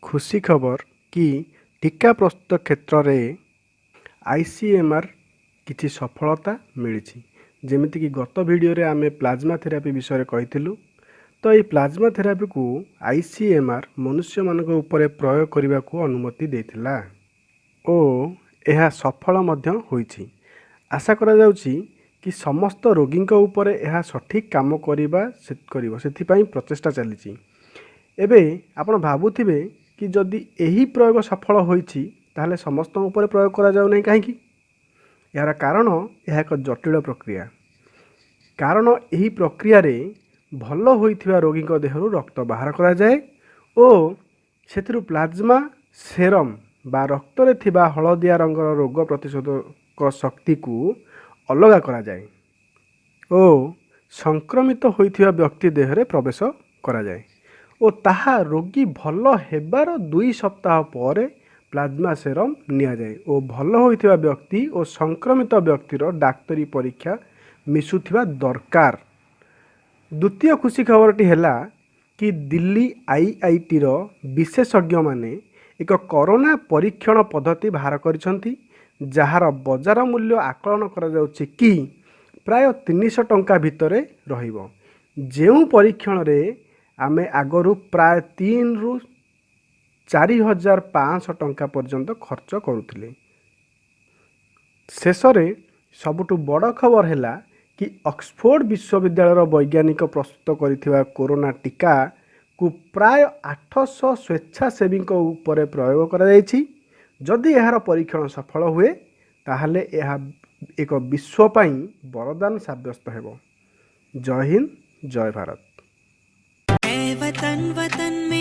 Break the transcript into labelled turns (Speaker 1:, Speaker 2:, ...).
Speaker 1: ଖୁସି ଖବର କି ଟୀକା ପ୍ରସ୍ତୁତ କ୍ଷେତ୍ରରେ ଆଇସିଏମ୍ଆର୍ କିଛି ସଫଳତା ମିଳିଛି। ଯେମିତିକି ଗତ ଭିଡ଼ିଓରେ ଆମେ ପ୍ଲାଜମା ଥେରାପି ବିଷୟରେ କହିଥିଲୁ। ତ ଏହି ପ୍ଲାଜମା ଥେରାପିକୁ ଆଇସିଏମ୍ଆର୍ ମନୁଷ୍ୟମାନଙ୍କ ଉପରେ ପ୍ରୟୋଗ କରିବାକୁ ଅନୁମତି ଦେଇଥିଲା ଓ ଏହା ସଫଳ ମଧ୍ୟ ହୋଇଛି। ଆଶା କରାଯାଉଛି କି ସମସ୍ତ ରୋଗୀଙ୍କ ଉପରେ ଏହା ସଠିକ୍ କାମ କରିବ, ସେଥିପାଇଁ ପ୍ରଚେଷ୍ଟା ଚାଲିଛି। ଏବେ ଆପଣ ଭାବୁଥିବେ କି ଯଦି ଏହି ପ୍ରୟୋଗ ସଫଳ ହୋଇଛି, ତାହେଲେ ସମସ୍ତଙ୍କ ଉପରେ ପ୍ରୟୋଗ କରାଯାଉନାହିଁ କାହିଁକି? ଏହାର କାରଣ, ଏହା ଏକ ଜଟିଳ ପ୍ରକ୍ରିୟା। କାରଣ ଏହି ପ୍ରକ୍ରିୟାରେ ଭଲ ହୋଇଥିବା ରୋଗୀଙ୍କ ଦେହରୁ ରକ୍ତ ବାହାର କରାଯାଏ ଓ ସେଥିରୁ ପ୍ଲାଜମା ସେରମ୍ ବା ରକ୍ତରେ ଥିବା ହଳଦିଆ ରଙ୍ଗର ରୋଗ ପ୍ରତିଶୋଧକ ଶକ୍ତିକୁ ଅଲଗା କରାଯାଏ ଓ ସଂକ୍ରମିତ ହୋଇଥିବା ବ୍ୟକ୍ତି ଦେହରେ ପ୍ରବେଶ କରାଯାଏ ଓ ତାହା ରୋଗୀ ଭଲ ହେବାର 2 ସପ୍ତାହ ପରେ ପ୍ଲାଜମା ସେରମ୍ ନିଆଯାଏ ଓ ଭଲ ହୋଇଥିବା ବ୍ୟକ୍ତି ଓ ସଂକ୍ରମିତ ବ୍ୟକ୍ତିର ଡାକ୍ତରୀ ପରୀକ୍ଷା ମିଶୁଥିବା ଦରକାର। ଦ୍ୱିତୀୟ ଖୁସି ଖବରଟି ହେଲା କି ଦିଲ୍ଲୀ ଆଇଆଇଟିର ବିଶେଷଜ୍ଞମାନେ ଏକ କରୋନା ପରୀକ୍ଷଣ ପଦ୍ଧତି ବାହାର କରିଛନ୍ତି, ଯାହାର ବଜାର ମୂଲ୍ୟ ଆକଳନ କରାଯାଉଛି କି ପ୍ରାୟ 300 ଟଙ୍କା ଭିତରେ ରହିବ, ଯେଉଁ ପରୀକ୍ଷଣରେ ଆମେ ଆଗରୁ ପ୍ରାୟ 3ରୁ 4500 ଟଙ୍କା ପର୍ଯ୍ୟନ୍ତ ଖର୍ଚ୍ଚ କରୁଥିଲେ। ଶେଷରେ ସବୁଠୁ ବଡ଼ ଖବର ହେଲା କି ଅକ୍ସଫୋର୍ଡ଼ ବିଶ୍ୱବିଦ୍ୟାଳୟର ବୈଜ୍ଞାନିକ ପ୍ରସ୍ତୁତ କରିଥିବା କୋରୋନା ଟୀକାକୁ ପ୍ରାୟ 800 ସ୍ୱେଚ୍ଛାସେବୀଙ୍କ ଉପରେ ପ୍ରୟୋଗ କରାଯାଇଛି। ଯଦି ଏହାର ପରୀକ୍ଷଣ ସଫଳ ହୁଏ, ତାହେଲେ ଏହା ଏକ ବିଶ୍ୱ ପାଇଁ ବରଦାନ ସାବ୍ୟସ୍ତ ହେବ। ଜୟ ହିନ୍ଦ, ଜୟ ଭାରତ।
Speaker 2: ऐ वतन, वतन।